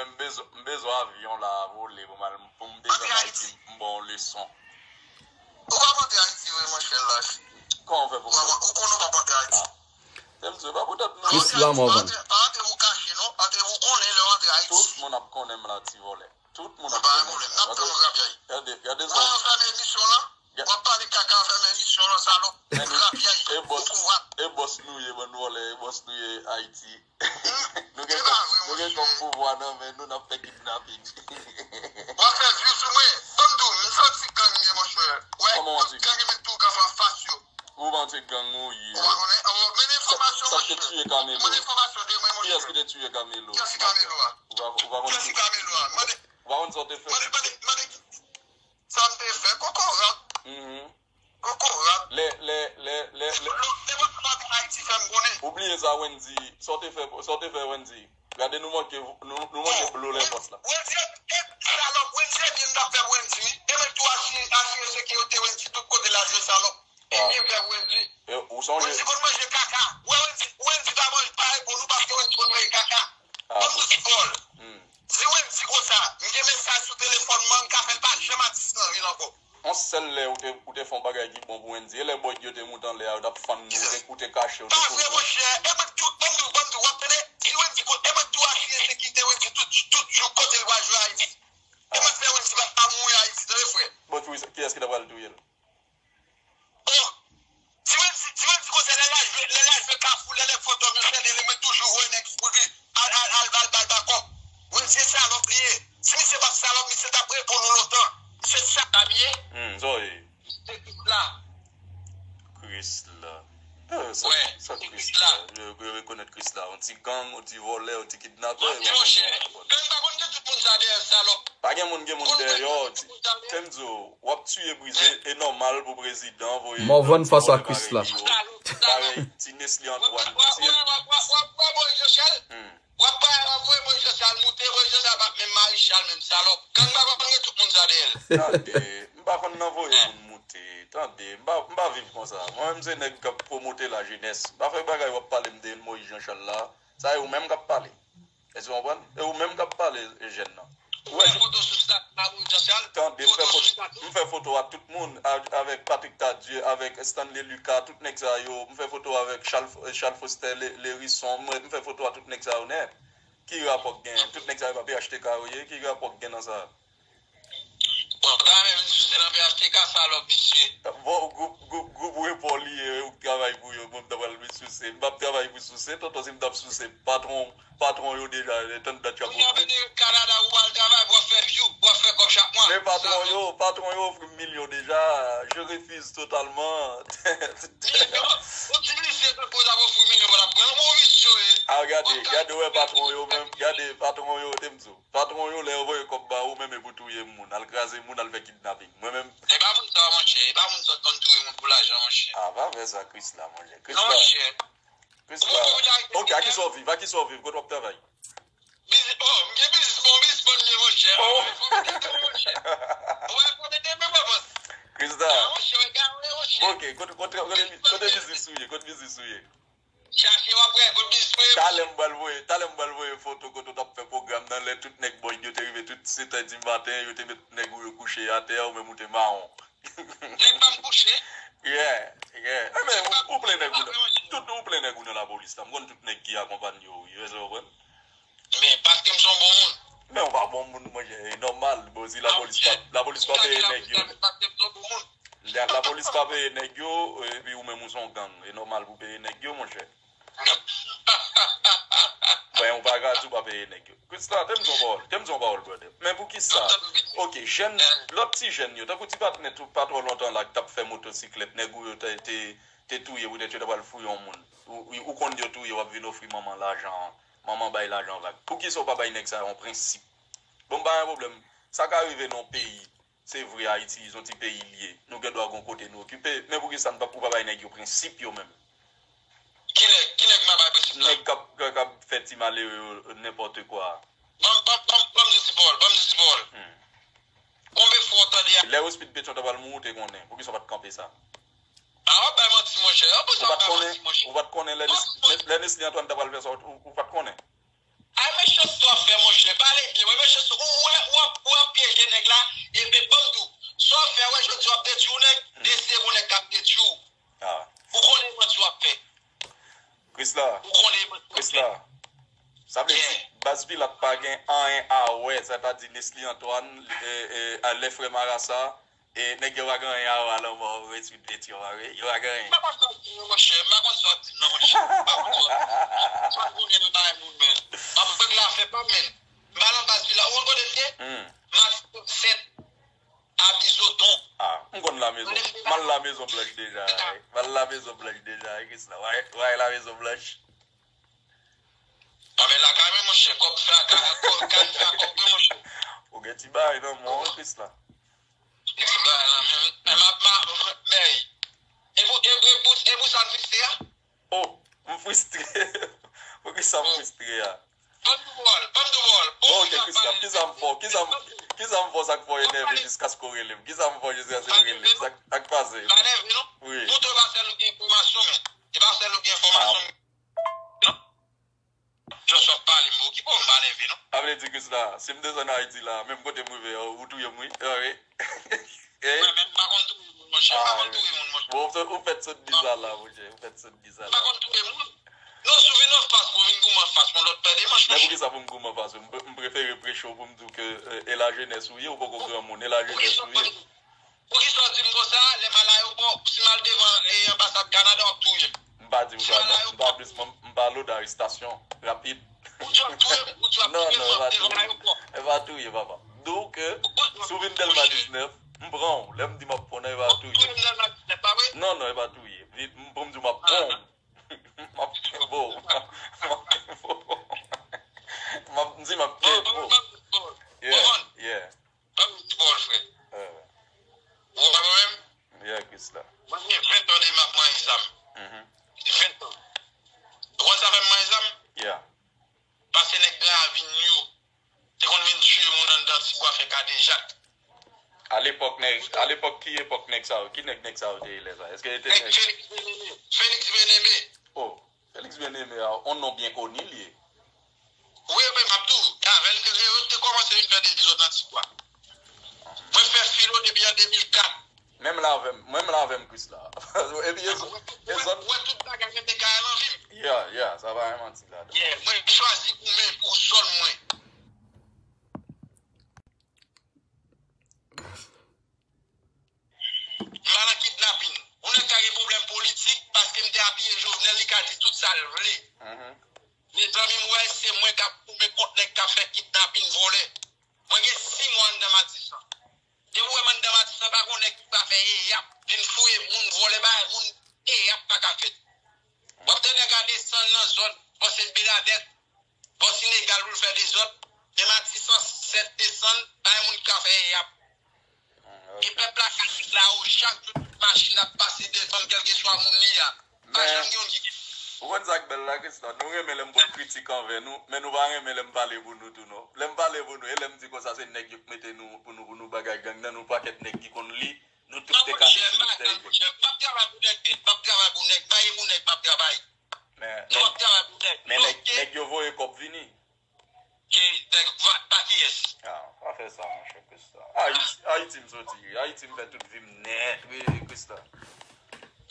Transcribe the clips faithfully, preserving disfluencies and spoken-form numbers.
M bezwen, m bezwen avyon la vole pou m al, pou m desann Ayiti, m ba w leson. Ou p ap antre Ayiti vre, monchè, lach. Kòman w fè pou m... Ou konnen w p ap antre Ayiti. Tèm se pa poutèt nou. Chris la, Morvan. Pa antre pou kache, non. Antre pou konnen lè w antre Ayiti. Tout moun ap konnen m la, ti vòlè. Tout moun ap konnen m la. Gade, gade zòrèy. Fèmen emisyon lan. W ap pale kaka, fèmen emisyon lan, salòp. Rapyay. E bòs, e bòs nou ye, bann vòlè, e bòs nou ye Ayiti. Nou gen kòm, nou gen kòm pouvwa nan men nou, n ap fè kidnaping. W ap fè vi sou mwen. Ban m di w, m se yon ti gang m ye, monchè. Wè, tout gang yo met tou ka fè fas yo. Ou pa yon ti gang ou ye. Ou pa konnen? An, men enfòmasyon, monchè. Sa k te tiye Camelo? Mande enfòmasyon de mwen, monchè. Kiyès ki te tiye Camelo? Kiyès ki Camelo a? Ou pa, ou pa konn... Kiyès ki Camelo a? Mande, ou pa konn sa w te fè? Mande, mande, mande. Sa m te fè? Kokorat. Kokorat. Lè, lè, lè, lè, lè. Nenpòt sa w antre Ayiti fè m konnen. Ou bliye sa Wendy, sa w te fè, sa w te fè Wendy. Gade nou manke, nou, nou manke blo lè pòs la. Wendy, e, salòp, Wendy, e byen m t ap fè Wendy, wi. E mwen tou asire, asire sekirite Wendy tout kote l al jwe salòp. E byen fè Wendy. Ou sonje. Wendy konn manje kaka. Wè Wendy, Wendy pa manje, pa reponn ou paske Wendy konn manje kaka. Ban m di w ti vòl. Si Wendy konsa, m gen mesaj sou telefòn mwen, m ka fè l pa janm atis nan vil ankò. On sèl lè ou te, ou te fè yon bagay ki bon pou Wendy, e lè bòy yo te moute anlè a, yo t ap fann nou, ou te, ou te kache, ou te... Pa vre, monchè. E mwen tou, ban m di w, ban m di w, w ap tande? Di Wendy, e mwen tou asire sekirite Wendy tout, tout jou kote l pral jwe Ayiti. E mwen fè Wendy pa, pa mouri Ayiti, tande, frè. Bon, kiyès ki ta pral touye l? Oh! Ti Wendy, ti Wendy konsa lè l al jwe, lè l al jwe Kafou, lè nèg fantom yo sède li, mwen toujou voye nèg pou li. Al, al, al, al ba l bakòp. Wendy se salòp li ye. Si misye pa t salòp, misye t ap reponn ou lontan. Misye se sa l ye. Hmm, sa w ye. Se Krisla. Krisla. Eh, sa, sa Krisla. Yo, yo rekonèt Krisla. Yon ti gang, yon ti vòlè, yon ti kidnapè. Wè, monchè. Gang pa konn gen tout moun sa dèyè, salòp. Pa gen moun gen moun dèyè. Tèm di w, w ap tiye brize, e nòmal pou prezidan voye Morvan fas a Krisla. Parèy ti Nesly Antoine. W ap voye Moïse Jean Charles moute, Moïse Jean Charles pa t menm Marie Charles menm, salòp. Gang pa konn gen tout moun sa dèyè l. Tande, m pa konn nan voye moun moute. Tande, m pa, m pa viv konsa. Mwen menm se nèg k ap pwomote lajenès. M pa fè bagay w ap pale m de Moïse Jean Charles la. Sa e ou menm k ap pale. Èske w konprann? E ou menm k ap pale, jèn nan. Ou wè foto sou stat la, Jean Charles? Tande, m fè foto, m fè foto a tout moun, a, avèk Patrick Tardieu, avèk Stanley Lucas, tout nèg sa yo. M fè foto avèk Charles, Charles Faustin Lé-, Lhérisson. Mwen, m fè foto a tout nèg sa yo nèt. Ki rapò k gen? Tout nèg sa yo pa P H T K yo ye? Ki rapò k gen nan sa? Bon, ta menm vin souse nan P H T K, salòp visye. Bon, gwoup, gwoup, gwoup repò li ye, ou k travay pou yo, mwen m ta pral vin souse. M p ap travay pou souse, tonton, si m t ap souse, patwon, patwon yo deja, tann dat y ap ofri. Kounye a vin Kanada, ou pral travay, w ap fè view, w ap fè kòb chak mwa. Men patwon yo, patwon yo ofri m milyon deja, je refuse totalement. Milyon? Ou di misye tankou l ap ofri milyon, pa t ap pran l, bon visye yo ye. A, gade, gade, wè patwon yo menm, gade, patwon yo, te m di w. Patwon yo, lè yo voye kòb ba ou, menm e pou touye moun, al kraze moun, al fè kidnaping. Mwen menm. E pa moun sa, monchè. E pa moun sa k konn touye moun pou lajan, monchè. A, pa vè sa, Krisla, monchè. Krisla. Monchè. Krisla. Ok, a kisa w viv? A kisa w viv? Kote w ap travay? Biznis, oh, m gen biznis, bon, biznis, bon, m gen, monchè. Oh. Fò m ede, monchè. Ou wè, fò m ede, men, mwen, mwen. Krisla. A, monchè, w egare, monchè. Ok, kote, kote, kote, kote biznis ou ye? Kote biznis ou ye? Chache w ap wè, kote biznis mwen ye. Talè m pral voye, talè m pral voye foto kote w t ap fè pwogram nan, lè tout nèg bòy yo te rive, tout sèt è di maten, yo te met nèg ou yo kouche atè, ou menm ou te mawon. Nèg pa m kouche. Yeah, yeah. Enben, ou, ou plen nèg ou nan, tout ou plen nèg ou nan lapolis la. M konn tout nèg ki akonpanye w, wi, èske w konprann? Men, paske m se yon bon moun. Men ou pa bon moun, monchè, e nòmal. Bon, si lapolis pa, lapolis pa peye nèg yo. Paske m se yon bon moun. La, lapolis pa peye nèg yo, epi ou menm ou se yon gang. E nòmal pou peye nèg yo, monchè. Ben, ou pa ka di ou pa peye nèg yo. Krisla, te m di yon pawòl, te m di yon pawòl, brother. Men poukisa? Ok, jèn, lòt ti jèn yo, tankou ti patnè tou, pa twò lontan la, ki t ap fè motosiklèt, nèg ou yo te, te, te touye, poutèt yo ta pral fouye yon moun. Ou, ou, ou konn yo touye, w ap vin ofri manman lajan, manman bay lajan vag. Poukisa ou pa bay nèg sa yo yon prensip? Bon, m pa gen pwoblèm. Sa ka rive nan yon peyi. Se vre, Ayiti, se yon ti peyi l ye. Nou gen dwa gon kote nou okipe. Men poukisa n pa, ou pa bay nèg yo prensip yo menm? Ki nèg, ki nèg m ap bay prensip la? Nèg k ap, k ap fè ti malere yo nenpòt kwa. Ban m, ban m, ban m, ban m di ti pawòl, ban m di ti pawòl. Hmm. Konbyen fwa w tande a? Lè Rospid Petyon ta pral mouri, ou te konnen. Poukisa w pa t kanpe sa? A, w ap bay manti, monchè. Ou pa t konnen, ou pa t konnen lè Nes-, lè Nesly Antoine ta pral fè sa, ou, ou pa t konnen? Ay, mechanste w ap fè, monchè. Pale, Sa vle di, baz Pilat pa gen anyen a wè, sètadi Nesly Antoine, e, e, a, lè frè Marasa, e, nèg yo pa gen anyen a wè a lanmò Retweet Betty yo, pa vre? Yo pa gen anyen. M pa konn sa w di non, monchè. M pa konn sa w di non, monchè. M pa konn sa w di. M pa konnen nan bagay moun, men. M ap fè l afè pa m, men. M pa nan baz Pilat. Ou konn kote m ye? M al fè fèt a Bizoton. Ah, m konn La Mezon. M al La Mezon Blanch deja, wi. M al La Mezon Blanch deja, wi, Krisla. Wè, wè, La Mezon Blanch. Ah, men lakay mwen, monchè, kòb fè a ka, kòb, ka fè a kòb, wi, monchè. Ou gen ti bagay nan men w, Krisla. Gen ti bagay nan men m. Men m ap, ma, men, e pou, e, e pou, e pou sa m fristre a? Oh, m fristre. Poukisa m fristre a? Ban m tou pawòl, ban m tou pawòl. Bon, ok, Krisla, kisa m fè w? Kisa m, kisa m fè w sa k fè w enève jiskaske w rele m? Kisa m fè w jiskaske w rele m? Sa k, sa k pase? M pa nève, non. Wi. Poutan, e pa sèl ou gen enfòmasyon, men. E pa sèl ou gen enfòmasyon, men. Non. Jòs w ap pale, m okipe w, m pa nève, non. Sa vle di, Krisla, si m desann Ayiti la, menm kote m rive a, ou touye m, wi. Ah, wi. Eh? Mwen menm, m pa konn touye moun, monchè. M pa konn touye moun, monchè. Bon, ou fèt sot di sa la, monchè. Ou fèt sot di sa la. M pa konn touye moun. Non, si w vin anfas mwen, vin goumen anfas mwen, lòt pè demanch, monchè. Men poukisa pou m goumen anfas ou? M pre-, m prefere preche w pou m di w ke, eh, e lajenès ou ye, ou poko granmoun, e lajenès ou ye. Poukisa w di m konsa? Lè m al ayewopò, si m al devan, eh, anbasad Kanada, w ap touye m. M pa di w sa, non. M pa plis, m, m pa lòd arestasyon rapid. Ou di w ap touye m, ou di w ap touye m, m ap devan ayewopò. Non, non, e pa touye. E pa touye, papa. Donk, eh, si w vin Dèlma diznèf, m pran w. Lè m di m ap pran w, e pa touye. Ou touye m Dèlma diznèf, pa vre? Non, non, e pa touye. Vin, m, pou m di w m ap pran w. M ap kenbe w. M ap kenbe w. M ap, m di m ap kenbe w. Yeah, yeah. Ban m ti pawòl, frè. Ou wè mwen menm? Yeah, Krisla. Mwen gen ven tan depi m ap manyen zam. Mhm. Ven tan. Ou konn sa fè m manyen zam? Yeah. Paske nèg Gran Ravin yo te konn vin tiye moun anndan Tibwa fè kadejak. Alepòk nèg, alepòk ki epòk nèg sa yo? Ki nèg nèg sa yo te ye lè sa? Èske yo te nèg Félix Bien-Aimé. Félix Bien-Aimé. Oh, Félix Bien-Aimé a, on non byen koni li ye. Wi, men m ap di w, e avè l te, yo te kòmanse vin fè dezòd nan Tibwa. Mwen fè filo depi an de mil kat. Menm la avè m, menm la avè m, Krisla. Epi e zòt, e zòt. Ou wè tout bagay rete kare nan vi m. Yeah, yeah, sa pa yon manti ladan. Yeah, mwen chwazi goumen pou zòn mwen. M pa nan kidnapin. Yon nèg ka gen pwoblèm politik paske m te apiye Jovenel, li ka di tout sa l vle. Mhm. Mezanmi, m wè se mwen k ap goumen kont nèg k ap fè kidnapin, vòlè. Mwen gen sis mwa anndan Matisan. Depi w wè m anndan Matisan, pa gen nèg ki pa fè eyap, vin fouye moun, vòlè bagay moun, eyap pa ka fèt. W ap tande nèg la desann nan zòn bò Sent Bènadèt, bò Senegal pou l fè dezòd. Men Matisan sèt desann, pa gen moun ki ka fè eyap. Mm, ok. E pèp la ka di la o, chak jou tout machin ap pase devan m, kèlkeswa moun li a. Pa janm gen youn ki gen. Ou konn sa k bèl la, Krisla? Nou renmen lè m pot kritik anvè nou, men nou pa renmen lè m pale pou nou tou, non. Lè m pale pou nou, e lè m di konsa se nèg yo k mete nou, pou nou, pou nou bagay gang nan, nou pakèt nèg ki konn li, nou tout te ka di si nou t rive. M p ap travay pou nèg, m p ap travay pou nèg, pa gen pou nèg m ap travay. Men, non, m ap travay pou nèg. Men nèg, nèg yo voye kòb vini. Ki nèg va, pa kiyès? Ah, pa fè sa, monchè, Krisla. Ayiti, Ayiti m soti, wi. Ayiti m fè tout vi m nèt, wi, Krisla.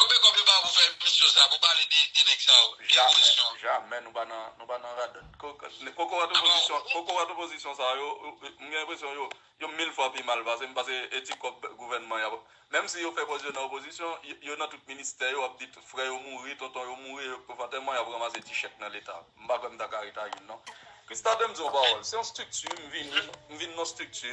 Konbyen kòb yo ba w pou fè emisyon sa, pou pale de, de nèg sa yo, de opozisyon? Jamè, jamè, nou pa nan, nou pa nan radòt. Ko-, ko-, kokorat opozisyon, kokorat opozisyon sa yo, yo, yo, m gen enpresyon yo, yo mil fwa pi mal pase m, pase e ti kòb gouvènman y ap Menm si yo fè pòz yo nan opozisyon, yo, yo nan tout ministè yo, ap di tout frè yo mouri, tonton yo mouri, yo k pou fè antèman, y ap ranmase ti chèk nan Leta. M pa kwè m ta ka ret a youn, non. Krisla, tande m di yon pawòl. Se yon estrikti, m vini, m vin nan estrikti,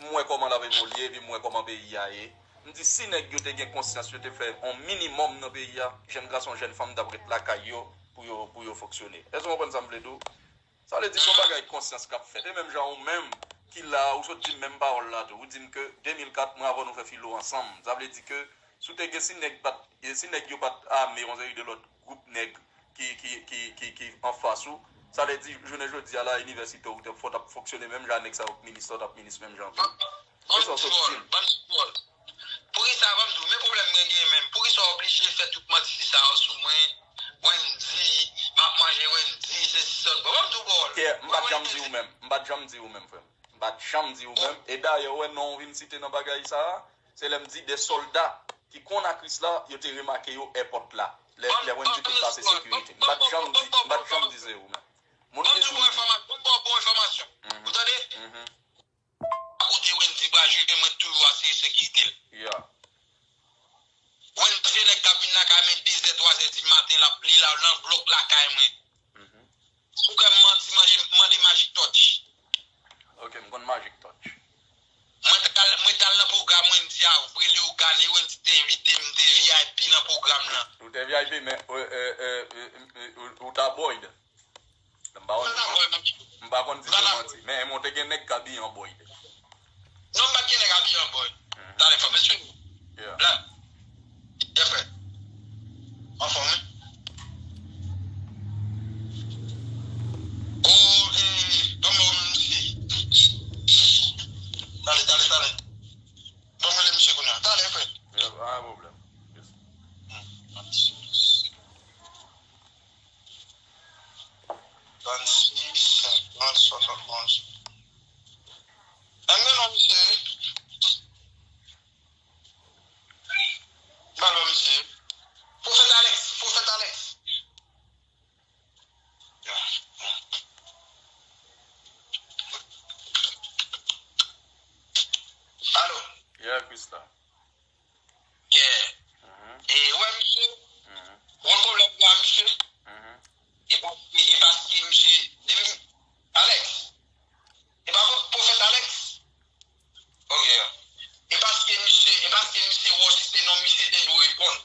m wè kòman l ap evolye, epi m wè kòman peyi a ye. M di, si nèg yo te gen konsyans, yo te fè yon minimòm nan peyi a, jèn gason, jèn fanm t ap ret lakay yo pou yo, pou yo fonksyone. Èske w konprann sa m vle di w? Sa vle di se yon bagay konsyans k ap fèt. E menm jan ou menm ki la, ou sot di m menm pawòl la tou. Ou di m ke de mil kat, mwen avè w nou fè filo ansanm. Sa vle di ke si w te gen, si nèg pa t, si nèg yo pa t ame yon seri de lòt gwoup nèg ki, ki, ki, ki, ki anfas ou, sa vle di jounen jodi a la, inivèsite w te fò t ap fonksyone menm jan nèg sa yo k minis la, w t ap minis menm jan tou. E sa w sot di m. Poukisa, ban m di w, poukisa, ban m di w, men pwoblèm mwen genyen menm. Poukisa w oblije fè tout manti sa yo sou mwen? Wendy, m ap manje Wendy, se sèl. Bon, ban m di w pawòl. Pierre, m pa t janm di ou menm. M pa t janm di ou menm, frè m. M pa t janm di ou menm. E dayè, ou wè non w vin site nan bagay sa a, se lè m di de sòlda ki konn a Krisla, yo te remake yo èpòt la. Lè, lè Wendy te pase sekirite. M pa t janm di, m pa t janm di se ou menm. Moun ki sou. Ban m di w bon enfòmasyon. Ban m ba w bon enfòmasyon. Ou tande? Kote Wendy pral jwe, mwen toujou asire sekirite l. Yeah. Wendy se nèg k ap vin lakay mwen dezè, twazè di maten, l ap, li la nan blòk lakay mwen. Ou kwè m manti, manje, mande Magic Touch. Ok, m konn Magic Touch. Mwen t al, mwen t al nan pwogram Wendy a, vre Leogane, Wendy te envite m, m te V I P nan pwogram nan. Ou te V I P, men ou, ou, ou, ou, ou ta Boyd. M pa konn, m pa konn di se manti, men mwen te gen nèg k abiye an Boyd. Non, m pa t gen nèg abiye an Boyd. Talè fò mesye. Yeah. Blan. Byen fè. Anfòm, wi. O, e, ban m wè misye. Talè, talè, talè. Ban m rele misye kounye a. Talè, frè. Yeah, pa gen pwoblèm. Yes. Trannsis, senkant, swasannonz. An gen non misye wi. Pale misye. Pwofèt Alex, Pwofèt Alex. Alo. Yeah, Christa. Yeah. E, ou wè misye? Ou wè pwoblèm la misye? E pa, e paske misye, depi, Alex, e pa pwo-, pwofèt Alex? Ok. E paske misye, e paske misye wè w site non misye te dwe reponn.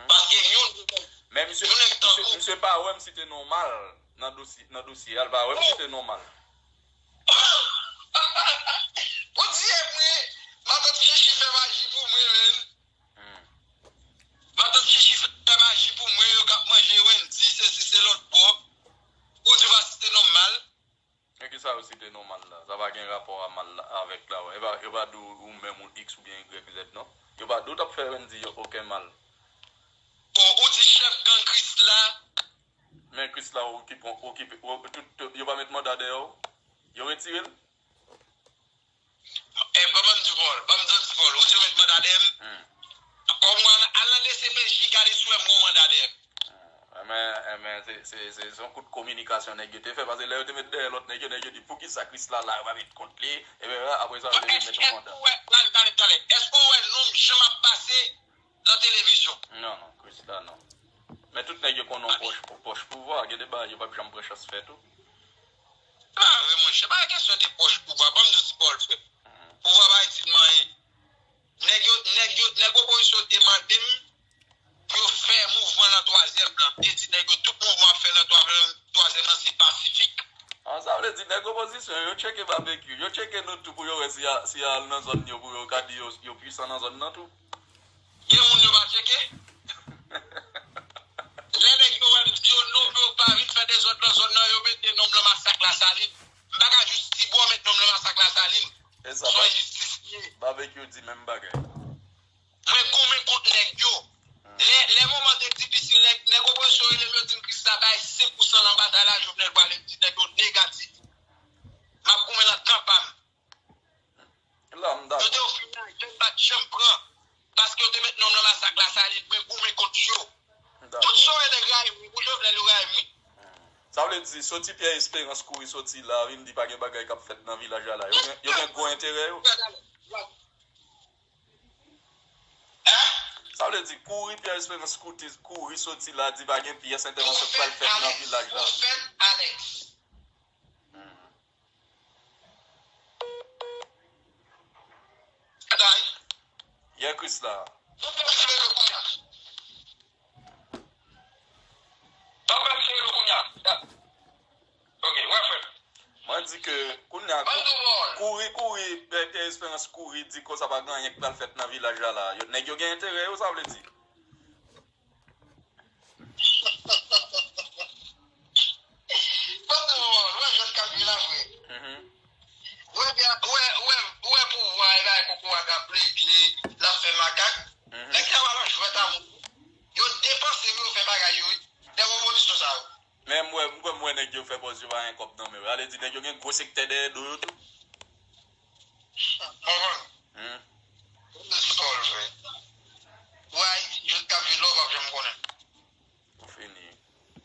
Paske yon, men misye, yon nèg misye, tankou misye pa wè m site non mal nan dosye, nan dosye a, l pa wè m site non mal. Ou di e vre, matant Chichi fè maji pou mwen, menn. Matant Chichi fè maji pou mwen, yo k ap manje Wendy, sesi, se lòt bò. Ou di w pa site non mal. E kisa yo site non mal la? Sa pa gen rapò a mal la, avèk la, wè. Yo pa, yo pa di w ou menm ou X oubyen Y Z, non. Yo pa di w t ap fè Wendy yo okenn mal. O, ou di chèf gang Krisla. Men Krisla okipe, okipe, o, tout, yo pa met manda dèyè w? Yo retire l? E, ban m di Paul, ban m di Paul, ou di yo met manda dèyè m? Kòm mwen al nan D C P J, gade si w wè m gon manda dèyè m. Enben, enben, se, se, se, se yon kout kominikasyon nèg yo te fè, paske lè yo te met dèyè lòt nèg yo, nèg yo di, "Poukisa Krisla la, yo pa met kont li?" Enben, apre sa, yo te vin met yon manda. Èske w wè, talè, talè, talè, èske w wè non m janm ap pase nan televizyon? Non, non, Krisla, non. Men tout nèg yo konnen w pwòch, pwòch pouvwa, gen de bagay yo p ap janm pran chans fè tou. Pa vre, monchè, pa kesyon de pwòch pouvwa, ban m di w ti Paul, frè. Pouvwa pa itil m anyen. Nèg yo, nèg yo, nèg opozisyon te mande m pou yo fè mouvman nan twazyèm lan. M te di nèg yo tout mouvman ap fè nan twazyèm, twazyèm lan se pasifik. An, sa vle di nèg opozisyon yo tcheke Babekyou, yo tcheke nou tou pou yo wè si y a, si y a al nan zòn yo pou yo ka di yo, yo pwisan nan zòn nan tou. Gen moun yo pa tcheke. Lè nèg yo wè m di yo non pou yo pa vin fè dezòd nan zòn nan, yo mete non m nan masak Lasalin. M pa ka jis ti bò met non m nan masak Lasalin. E sa, son enjistis li ye. Babekyou di menm bagay. Mwen goumen kont nèg yo. Lè, lè moman te difisil, nèg, nèg opozisyon rele m, yo di m Krisla bay senk pou san nan batay la, Jovenel pral di nèg yo negatif. M ap goumen nan kan pa m. La, m dakò. Yo te ofri m lajan, m pa t janm pran. Paske yo te met non m nan masak Lasalin, mwen goumen kont yo. Tout sa w wè nèg rayi m wi, pou Jovenel yo rayi m wi. Sa vle di, soti Pierre Espérance kouri soti la, vin di pa gen bagay k ap fèt nan vilaj la la. Yo gen, yo gen gwo enterè yo. Sa vle di, kouri Pierre Espérance koute, kouri soti la, di pa gen pyès entèvansyon k pral fèt nan vilaj la. Pwofèt Alex. Atay. Yeah, Krisla. Ou pa vle rele kounye a. Ou pa vle rele kounye a. Ok, wè frè. Mwen di ke kounye a, kouri, kouri, Pierre Espérance kouri, di konsa pa gen anyen k pral fèt nan vilaj la la. Yo, nèg yo gen enterè yo, sa vle di. Pandan w wè jan l ka vin la vre. Ou wè, ou wè, ou wè, ou wè pouvwa e bagay kokorat ap regle, l ap fè makak. Nèg sa yo al nan jwèt a moun. Yo depanse pou yo fè bagay yo wi. Nèg opozisyon sa yo. Men m wè, m kwè m wè nèg yo fè pòz yo pa gen kòb nan men yo. Ale di nèg yo gen gwo sektè dèyè do yo tou. Konprann? Ou di sa w vle. Ou wè Ayiti, jouk k ap viv la, w p ap janm konnen.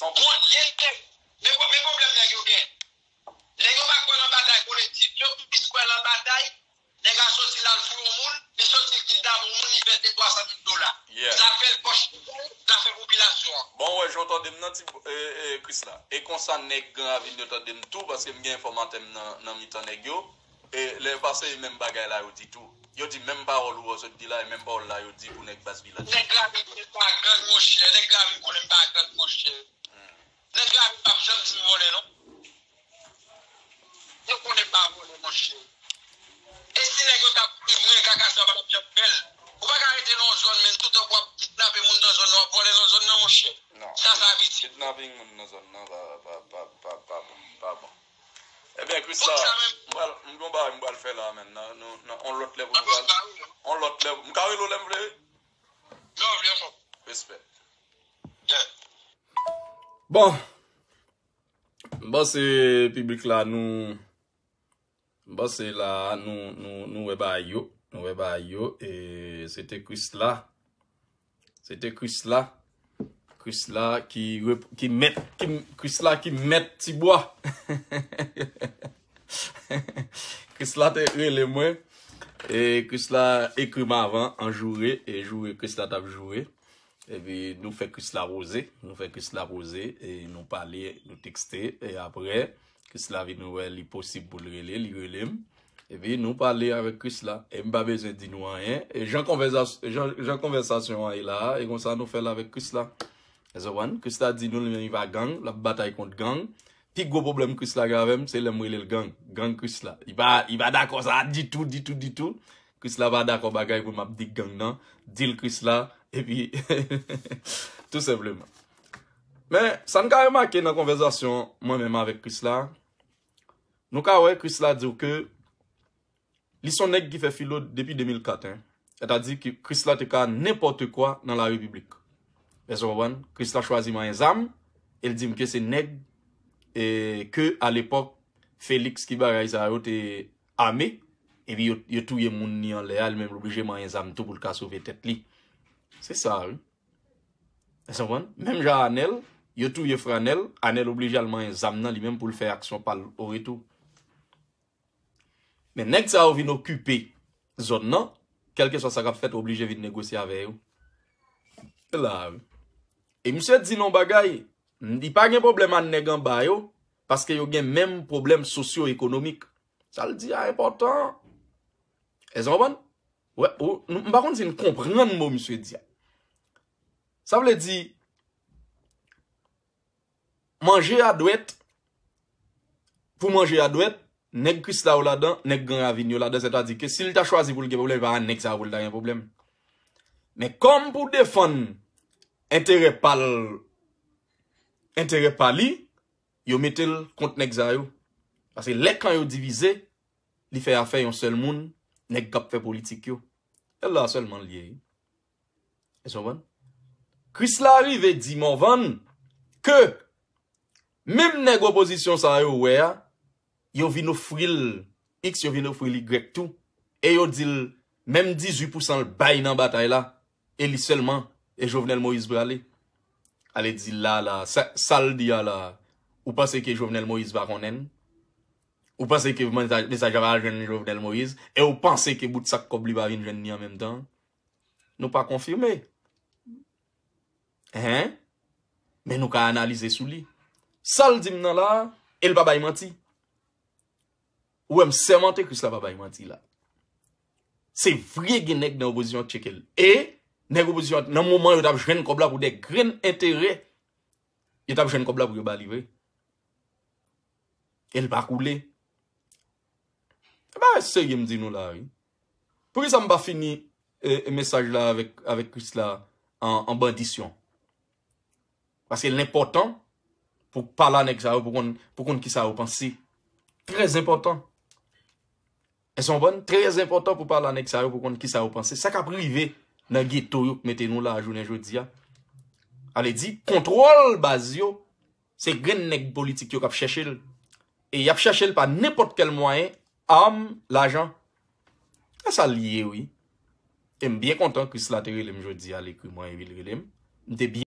Men, bon, lè nèg, men, men pwoblèm nèg yo gen. Nèg yo pa kwè nan batay kolektif. Yo plis kwè nan batay. Nèg la soti l al touye yon moun, li soti l kidnape yon moun, li fè de twa san mil dola. L ap fè l pòch, l ap fè popilasyon an. Bon, wè, jan w tande m nan, ti, e, e, Krisla. E konsa nèg Gran Ravin yo tande m tou, paske m gen enfòmatè m nan, nan mitan nèg yo. E lè yo pase, e menm bagay la yo di tou. Yo di menm pawòl ou wè sot di la, e menm pawòl la yo di pou nèg Baz Vilaj. Nèg Gran Ravin konnen m pa gang, monchè. Nèg Gran Ravin konnen m pa gang, monchè. Nèg Gran Ravin p ap janm di m vòlè, non. Yo konnen m pa vòlè, monchè. E si nèg yo t ap di vre, kaka sa yo pa t ap janm fè l. Ou pa ka rete nan yon zòn, men toutan w ap kidnape moun nan zòn nan, w ap vòlè nan zòn nan, monchè. Non. Sa, sa abitid. Kidnaping moun nan zòn nan, pa, pa, pa, pa, pa bon. Pa bon. Ebyen, Krisla, m pral, m gon bagay m pral fè la, menn. Nan, nan, nan, on lòt lè pou nou pral. On lòt lè. M ka rele w lè m vle? Lè w vle, frè. Respè. Bon. M panse piblik la, nou, m panse la, nou, nou, nou wè bagay yo. Nou wè bagay yo. E se te Krisla. Se te Krisla. Krisla ki rep-, ki mèt, ki, Krisla ki mèt Tibwa. Krisla te rele mwen. E Krisla ekri m avan an joure. E joure Krisla t ap joure. Epi nou fè Krisla poze. Nou fè Krisla poze. E nou pale, nou tekste. E apre, Krisla vin wè li posib pou l rele, li rele m. Epi nou pale avèk Krisla. E m pa bezwen di nou anyen. E jan konvèsa-, jan, jan konvèsasyon an ye la a, e konsa nou fè l avèk Krisla. Èske w konprann? Krisla di nou li menm li pa gang, l ap batay kont gang. Pi gwo pwoblèm Krisla gen avè m, se lè m rele l gang. Gang Krisla. Li pa, li pa dakò sa ditou, ditou, ditou. Krisla pa dakò bagay pou m ap di gang nan. Di l Krisla, epi tou senpleman. Men, sa n ka remake nan konvèsasyon mwen menm avèk Krisla, nou ka wè Krisla di w ke li se yon nèg ki fè filo depi de mil kat, en. Sètadi ke Krisla te ka nenpòt kwa nan la repiblik. Èske w konprann? Krisla chwazi manyen zam, e l di m ke se nèg, e, ke alepòk Felix ki bagay sa yo te ame, epi yo, yo touye moun li anlè a, li menm l oblije manyen zam tou pou l ka sove tèt li. Se sa, wi. Èske w konprann? Menm jan Anèl, yo touye frè Anèl, Anèl oblije al manyen zam nan li menm pou l fè aksyon pa l oretou. Men nèg sa yo vin okipe zòn nan, kèlkeswa sa k ap fèt, oblije vin negosye avè yo. Se la, wi. E misye di non bagay, li pa gen pwoblèm ak nèg anba yo, paske yo gen menm pwoblèm sosyo-ekonomik. Sa l di a enpòtan. Èske w konprann? Wè, ou, m pa konn si n konprann mo misye di a. Sa vle di, manje a dwèt, pou manje a dwèt, nèg Krisla yo ladan, nèg Gran Ravin yo ladan, sètadi ke si l ta chwazi pou l gen pwoblèm, e pa nèg sa yo pou l ta gen pwoblèm. Men kòm pou defann enterè pa l, enterè pa li, yo mete l kont nèg sa yo. Paske lè kan yo divize, li fè afè yon sèl moun, nèg k ap fè politik yo. Se la sèlman l ye. Èske w konprann? Krisla rive di Morvan ke menm nèg opozisyon sa yo wè a, yo vin ofri l X, yo vin ofri l Y tou. E yo di l menm dizuit pousan l bay nan batay la, e li sèlman, e Jovenel Moïse prale. Ale di la, la, sa, sa l di a la, ou panse ke Jovenel Moïse pa konnen l? Ou panse ke mesaj, mesaj la pa jwenn Jovenel Moïse? E ou panse ke bout sak kòb li pa vin jwenn li an menm tan? Nou pa konfime. Hein? Men nou ka analize sou li. Sa l di m nan la, e l pa bay manti. Ou wè m sèmante Krisla pa bay manti la. Se vre gen nèg nan opozisyon k tcheke l. E nèg opozisyon nan moman yo t ap jwenn kòb la pou de grenn enterè, yo t ap jwenn kòb la pou yo ba li vre. E l pa koule. E bagay serye m di nou la, wi. Poukisa m pa fini, e, e mesaj la avèk, avèk Krisla an, an bandisyon? Paske l enpòtan pou pale a nèg sa yo, pou konn, pou konn kisa yo panse. Trè enpòtan. Èske w konprann? Trè enpòtan pou pale a nèg sa yo, pou konn kisa yo panse. Sa k ap rive nan geto yo k mete nou la jounen jodi a. Ale di, kontwòl baz yo, se grenn nèg politik yo k ap chèche l. E y ap chèche l pa nenpòt kèl mwayen, arm, lajan. Se sa l ye, wi. E m byen kontan Krisla te rele m jodi a, l ekri mwen, epi l rele m. M te byen